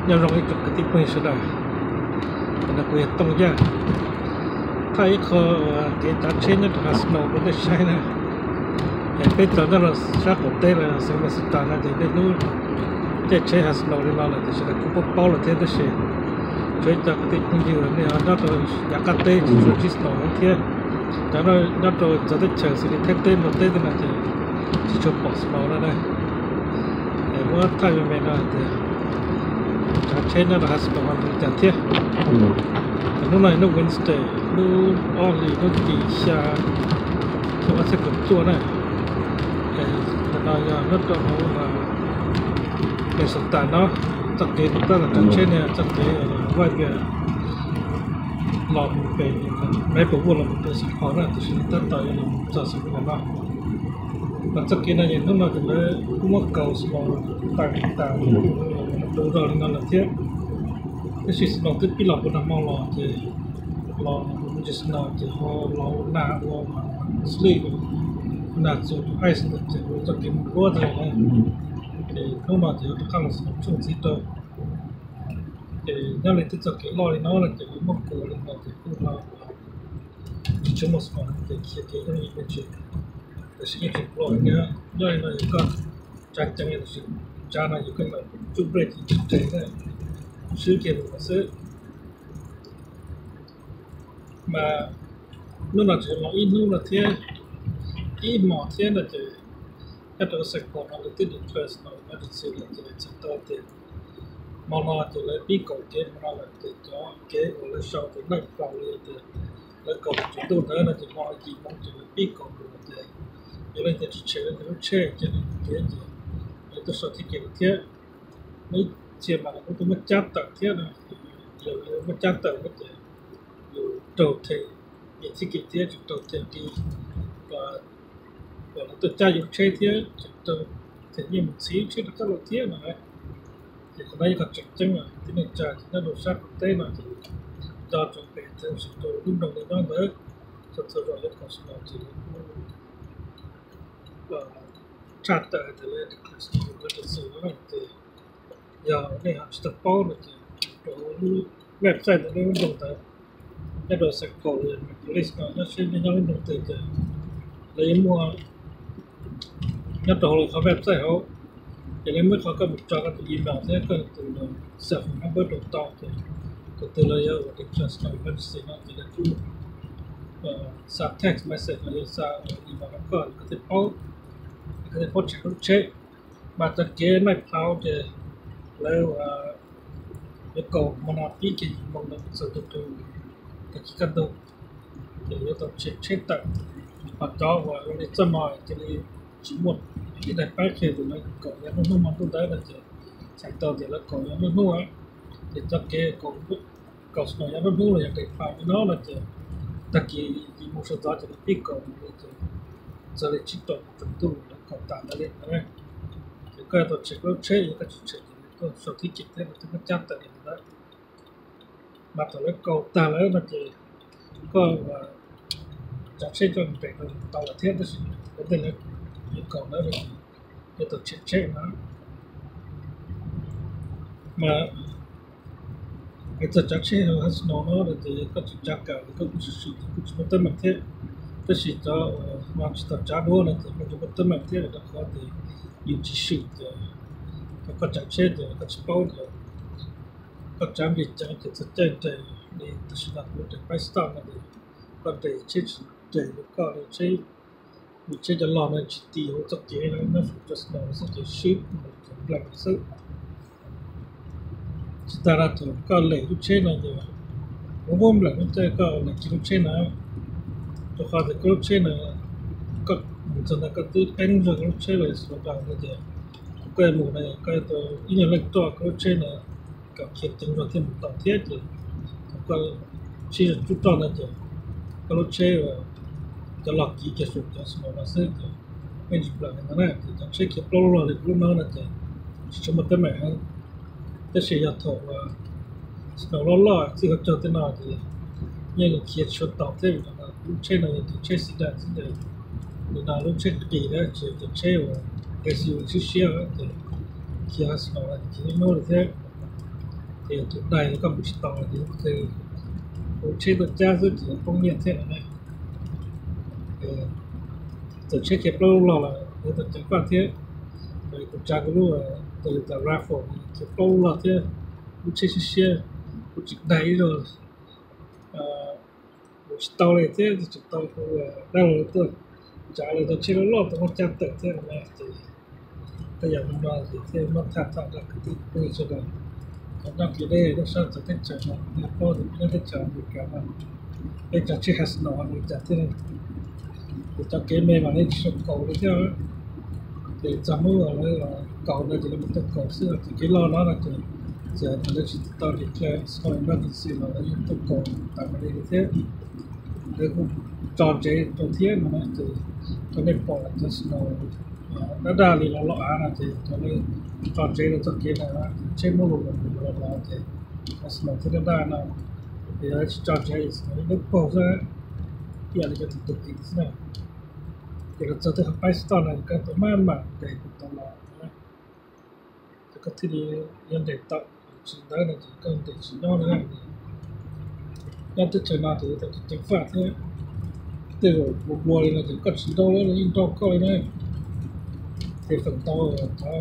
Nyob zoo ib tsoom kwv tij phooj ywg sawv daws, no kuv yog Tooj Yaj, thaj ib qho kev tsav tsheb nyob rau hav snow rau nej saib na. Peb txog nyob rau sab qaum teb los San Francisco no ces tej hnub caij tsheb hav snow li no lawm ces sawv daws kuj paub paub lawm thiab, tab sis tsuas ib co kwv tij phooj ywg nej ho nyob rau yav qab teb tsis tshua ntsib snow thiab. Cov nyob rau txawv teb chaws xws li Thaib teb Nplog teb tej no ces tsis tshua pom snow no na. Muab thaj me me no tias tsav tsheb nyob rau hav snow ho li cas thiab. Hnub no hnub Wednesday, hnub ob hlis hnub tim xya, xyoo ob txhiab kaum cuaj na. Ntawm no yog nyob rau hauv Minnesota no, txoj kev kuv tab tom tsav tsheb no txoj kev White Bear los mus pem Maplewood los mus rau Saint Paul na, tiam sis tab tom yuav los txog Saint Paul no. Mas txoj kev no ces hnub no ces lawv kuj muab kaus snow tawm tas rau zog li no lawm thiab. Tab sis snow twb pib los puag nag hmo los ces los mus tsis snow ces ho los ua nag ua slick, ua nag txuas ice ntawd ces ua txoj kev mus luab tag lawm. Ces hnub no ces rov qab los snow tshooj txiv rau. Ces nyob li tej txoj kev loj li no no ces lawv muab kaus li no ces kuj ho tsis tshua muaj snow ces khiav kev coob yeej pes tsawg, tab sis yeej tsis pluag li. Nyob li no yog koj tsav ceev, tab sis tsav no yog koj yuav tsum brake ces tsis tseg na, swb kiag mus xwb. Mas hnub no tseem los ib hnub no thiab, ib hmos thiab no ces nyob rau Saint Paul no lawv twb declare snow emergency lawm ces txhais tau tias hmo no ces lawv pib kaum kev hmo no lawm ces cov kev uas lawv sau tias night plow los yog tias lawv kaum tsaus ntuj ntawd no ces hmo yim moo ces lawv pib kaum mus ces yog leej twg tsis tshem leej twg lub tsheb ces nws kev ces lawv tuaj sau thib kev lawm thiab. Muaj ib txhia mas lawv kuj tuaj muab cab tawm thiab no, yog lawv muab cab tawm no ces yus raug them nyiaj thib kev thiab tsis raug them ti, kom lawv tuaj cab yus tsheb thiab tsis raug them nyiaj mus txhiv tsheb rov qab los thiab no. Ces qhov no yog qhov tseem ceeb, tib neeg tsa ces nyob rau sab qaum teb no ces nco ntsoov pem theem sim rau lub nroog li nyob ntawd, txhua txhua zaus yuav kaum snow ces lawv kuj tshaj tawm hais tias lawv declare snow emergency no ces yog nej ho tsis tau paub no ces rau hauv lub website ntawm nej lub nroog ntawd, nyob rau Saint Paul los yog Minneapolis no nyob seb nej nyob lub nroog twg ces lawv yuav muaj nyob rau hauv lawv qhov website hauv. Ces lawv muaj qhov koj mus tso koj tus email thiab koj tus cell phone number rau tau ces tus twg lawv yuav ua declare snow emergency no ces lawv kuj xa text message los yog xa email rau koj, koj thiaj paub, koj thiaj paub tshem lub tsheb. Mas txoj kev night plow ces lawv yuav kaum hmo no pib kiag yim moo ntawd txog rau tag kis kaj ntug, ces yuav tau tshem tsheb tawm. Ho cov uas ua li txoj no cia li tsis muaj ib daim paib qhia tias lawv kaum yog hnub hnub hmo ntuj ntawd no ces txhais tau tias lawv kaum yog hnub hnub. Ces txoj kev kaum snow yog hnub hnub los yog daim plow li no no ces tag kis yim moo sawv ntxov ces lawv pib kaum mus li ces txog li tsib rau mus tsaus ntuj lawv kaum tas ntawd li ntawd. Ces koj yuav tau tshem koj lub tsheb, yog koj tsis tshem ces lawv tuaj sau thib kev thiab lawv twb muab cab tawm li ntawd. Mas thaum lawv kaum tag lawm no ces koj tsav tsheb coj nres rau tau lawm thiab, tab sis lawv tej lawv kaum lawm no ces yuav tau tshem tsheb no. Mas hais txog tsav tsheb hav snow no ces koj tsis tsav kam koj kuj tsis swm ces kuj tsis muaj teeb meem thiab. Tab sis cov uas tsis tau tsav duab no ces kuj tsis muaj teeb meem thiab, rau qhov tias yus tsis swm ces koj tsav tsheb ces koj tsis paub ces koj tsav nplig ceev ces txog caij nres li tam sim no kuv nres paib stop no ces koj nres tsheb tsis nres li koj li tsheb, nws tsheb cov log no tsis ti hauv txoj kev no, nyob saum cov snow xwb ces swb ces nplees xwb. Tsis tas rau thaum koj lem lub tsheb no ces, ua nplees lub tsheb, koj lem kiag lub tsheb na, rau qhov tias koj lub tsheb na, koj mus txog ntawd koj twb qeeb zog koj lub tsheb los slow down no ces, thaum koj mus no koj tau ib nyuag leej roj koj lub tsheb na kom khiav ceev zog thiaj mus tau thiab ces, thaum koj sib zog tsub roj no ces koj lub tsheb cov log kiv kiag saum cov snow no xwb ces yeej tsis nplees li ntawd na. Ces cov tsheb khiav plaub log li kuv lub no no ces tsis tshua muaj teeb meem heev. Tab sis yog thaum snow loj loj txij hauv caug tej no ces yeej khiav tsis tau thiab, vim lub tsheb no yog cov tsheb sedan xwb ces, nim no lub tsheb qis na, tsis yog cov tsheb uas SUV siab siab ces khiav snow no ces khiav ib hnub li thiab. Ces tus daig koj mus tsis tau ces hu tsheb tuaj cab xwb ces poob nyiaj thiab no na. Txawm tsheb khiav plaub lub log los yuav tau ceev faj thiab. Kuv tsav kuv lub Toyota RAV four khiav plaub lub log thiab, lub tsheb siab siab, kuv tseem daig ib zaug mus tsis tau li thiab, tseem tau hu dab laug tuaj tsav lawv tau tsheb loj loj tau muab cab tawm thiab no na. Ces tej yam no ces thiaj muab tham tham rau kwv tij phooj ywg sawv daws kom nyob kev deb nyob sab txawv teb chaws no nej paub tias nyob teb chaws Amelikas no peb cov tsheb has no li cas thiab. Ces cov kev me mas nej tsis tau kaus li thiab. Ces txog hnub lawv kaus no ces lawv mam tuaj kaus xwb, ces kev loj no no ces txawm lawv tsis tau declare snow emergency los lawv yeej tuaj kaus tas li thiab. Lawv kuj tso ntsev rau thiab no ces thaum nej pom cov snow daj daj li los los av no ces thaum nej tso ntsev rau txoj kev no, tsheb muab lus los los ces cov snow thiaj daj daj no. Ces yog tsis tso ntsev snow dawb paug xwb, ib yam li cov tus tus kiv xwb na. Ces los txog tej qhov paib stop no koj tau maj mam nres tau los, ces koj thiaj li yuav nres tau. Tsis ntawd no ces koj nres tsis nyob li na. Nyob teb chaws no ces yuav tau ceev faj thiab. Tej zaum nplua nplua li no ces koj tsis nrauj lawv los yeej nrauj koj li na. Ces feem ntau cov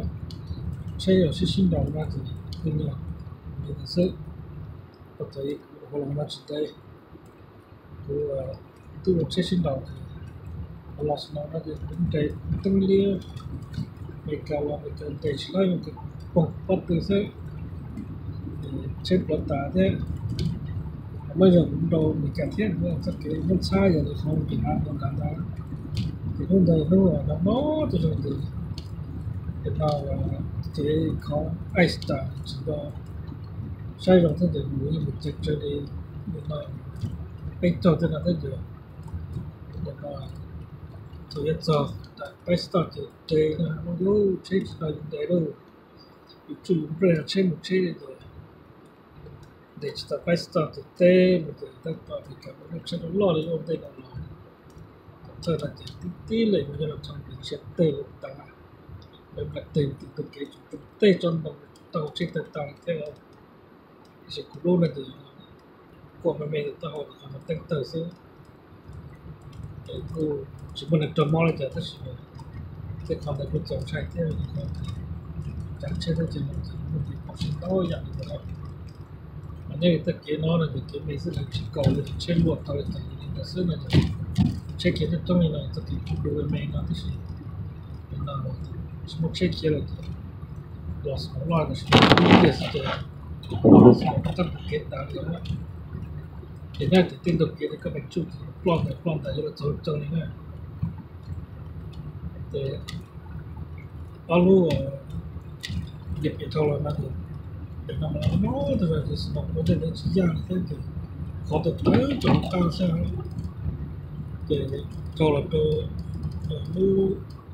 tsheb uas sib sib nraus no ces kuj yog li ntawd xwb. Ua txawm kuv ua los no tsis ntev kuv twb ua tsheb sib nraus, los no no ces kuv nres teeb liab, Amelikas los Amelikas nres tsis laib, pob tw xwb, tsheb plhuav tas thiab. Muaj ib zaug kuv nrau Amelikas thiab, txoj kev muab ntxhab yog li qhov nqis av ntawd ntawd, ces hnub ntawd hnub no no tej zaum ces no ces qhov ice tas tsis nto, saib zoo thiab ces mus yeej mus ceev tsawv li no, peb caug tej no thiab ces no thaum yuav txog peb stop ces nres no, lub tsheb tsis tau yus nres lawm, yus tsuj yus nplej tsheb mus tsheb li ces nres tsis tau pab stop ces teb mus ces tab tom Amelikas mus lub tsheb loj loj li ua ntej no los, thawj no ces tib tib leej mus nyob los txog nres tshiab teg tas, lawv nplas teg tim tus kev tsum tej tsob ntoo tau tsheb tawg tas thiab. Tiam sis kuv lub no ces kuaj me me taub hau los qhov no teeb tawg xwb. Ces kuj tsis muaj neeg raug mob li cas tab sis tej qhov ntawd kuj txaus ntshai thiab. Cov tsheb teb chaws no ces muaj kev poob sib ntau yam li ntawd. Mas nyob li tej kev no no ces kev me xwb, lawv tsis kaus li, tsheb luaj tau li cas li ntawd xwb no ces tsheb khiav coob coob li no txoj kev kuj du me me no tab sis no tsis muaj tsheb khiav lawm ces los snow loj tab sis ib pliag xwb ces los snow tab tom kev tas li. Ces nyob ces tej ntug kev ces koj pheej tsuj ces ploj ntawd ploj ntawd yuav los txog coob li na. Ces ob lub diam piam dhau los no ces pem no mas no tas zog ces snow ua ntej ntawd tsis yaj thiab ces qhov tawv tawv rau hauv qab xwb. Ces dhau los rau lub,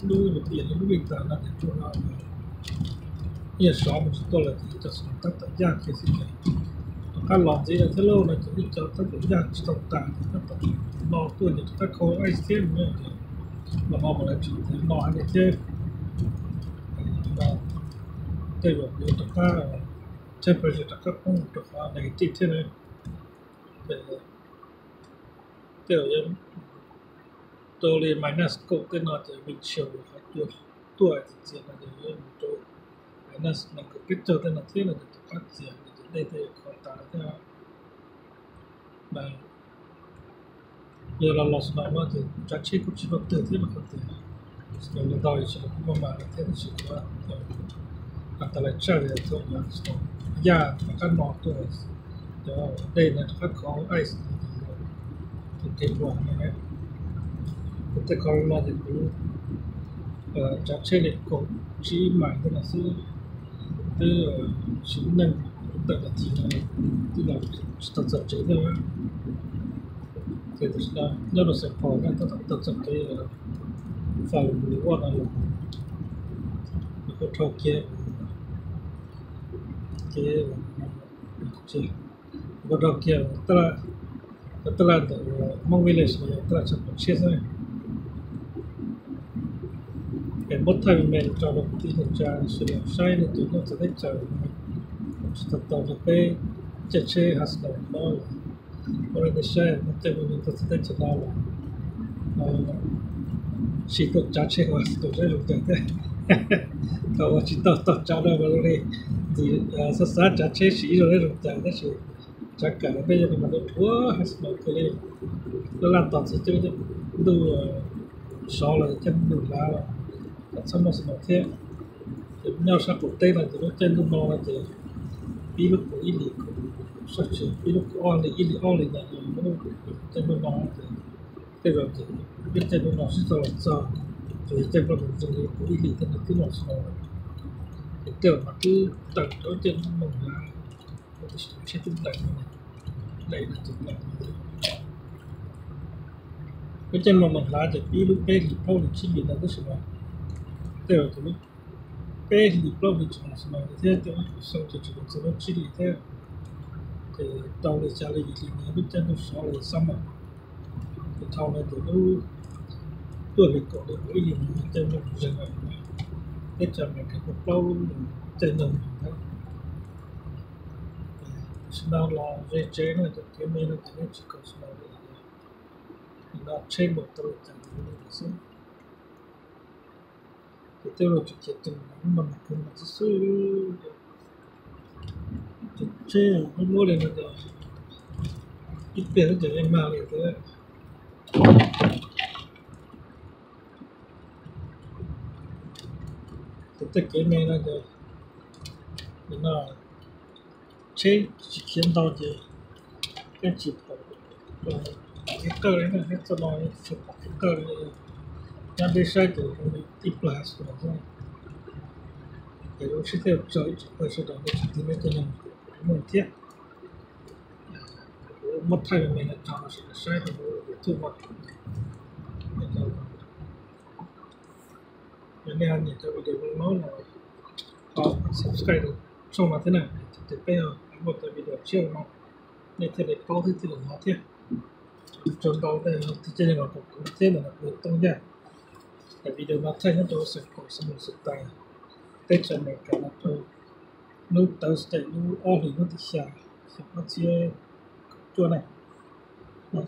lub diam piam lub vij tas no ces tsuas no ib yam sov mus tsis tuaj lawm ces cov snow tab tom yaj kiag xwb ces rov qab los ntxiv lawm thiab lauj no ces ib co tab tom yaj tsis tau tas ces tab tom no tuaj ces rov qab cold ice thiab no ces los no mas lawv tseem no hais li thiab. Tej zaum yuav rov qab, temperature rov qab poob rau qhov negative thiab na. Tej zaum yuav rau li minus kaum tej no ces wind chill qhov cua tuaj txias no ces yuav mus rau minus nees nkaum peb caug tej no thiab no ces rov qab txias no ces dej tej yuav kho tas thiab. Mas yog los los snow no ces tsav tsheb kuj tsis muaj twg thiab no qhov tias snow ntau tsis los kuj muaj mas thiab tab sis kuv tas lais tsaj li thaum snow yaj rov qab no tuaj, cov dej ntawd rov qab kho ice, tus kev pluas no. Kuv tej qhov no ces kuv tsav tsheb li kaum tsib mais tej no xwb, twb siv neej tawm tag kis no twb los tsis tau txog tsev thiab. Ces tam sim no nyob rau Saint Paul no tab tom taug txoj kev Falun Boulevard no los, nws kuj dhau kiag, ces nws kuj dhau kiag taj laj ntawm Hmoob Village no yog taj laj tshaj pom tshiab xwb. Es muab thaij me me tso rau kwv tij neej tsa sawv daws saib, nej tus nyob txawv teb chaws, Tsis tau tau rau peb caij tsheb Hudson no, ua li nej saib muaj caij muaj nyoog tuaj txog teb chaws no los tsis tuaj tsav tsheb hauv Hudson saib zoo cas thiab. Thaum uas tsis tau tau tsav no mas zoo li ntxim xav xav tsav tsheb siv ib zaug saib zoo cas tab sis tsav kam los peb cov neeg mas dhuav dhuav Hudson kawg li. Laj laj tos txog caij ntuj sov los caij ntuj hlav los txhob muaj snow thiab. Ces nyob sab qaum teb no ces lub caij ntuj no no ces pib lub kaum ib hlis, sab tsev pib lub kaum ob hlis, ib hlis ob hlis no ces lub caij ntuj no ces tej zaum ces lub caij ntuj no sib txog los txog ces caij ntuj no zoo li kaum ib hlis thiab no twb los snow lawm. Ces tej zaum mas twb tawm rau lub caij ntuj no hlav, tsheb twb nplaim no, nplaim no ces nplaim no. Lub caij ntuj no hlav ces pib lub peb hlis plaub hlis tsib hlis ntawd tab sis mas tej zaum ces lub peb hlis plaub hlis tseem los snow thiab, tej zaum xyoo ces tseem los txog lub tsib hlis thiab. Ces rau li xya li yim hlis no lub caij ntuj sov los summer. Ces dhau no ces lub cuaj hlis kaum hlis kaum ib hlis no caij ntuj zeeg lawm. Teb chaws Amelikas muaj plaub lub caij ntuj no thiab. Tam sim no los ze tsev no ces kev me no ces yeej tsis kaum snow li. Nim no tsheb mus tau li cas li xwb. Ces tej zaum tseem khiav tus no mas kawg mas xwb xwb. Ces tsheb muab muab li no ces ib pliag xwb ces yeej mag li thiab. Ces tej kev me no ces nim no tsheb tsis khiav ntau ces yeej tsis pom kev qawj li, neb txoj no tsis pom kev qawj li. Nyab peb saib ces zoo li tib plag xwb. Ces lub sib thiaj tso ib tsoom pawg sawv daws nej tsis tig nej cov neeg muaj thiab. Kuv muab thaij me me no tso sawv daws saib rau YouTube no. Yog nej ho nyiam cov video no los ho subscribe rau tshooj no thiab na, ces peb ho muaj cov video tshiab no nej thiaj li paub thiab thiaj li hnov thiab. Tsaug ntau tej caij nyoog los koom kuv thiab ntawm no kuv Tooj Yaj. Daim video no thaij nyob rau xeev kaum San Luis State, teb chaws Amelikas no rau hnub Thursday lub ob hlis hnub tim xya, xyoo ob txhiab kaum cuaj na.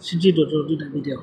Sib ntsib dua rau lwm daim video.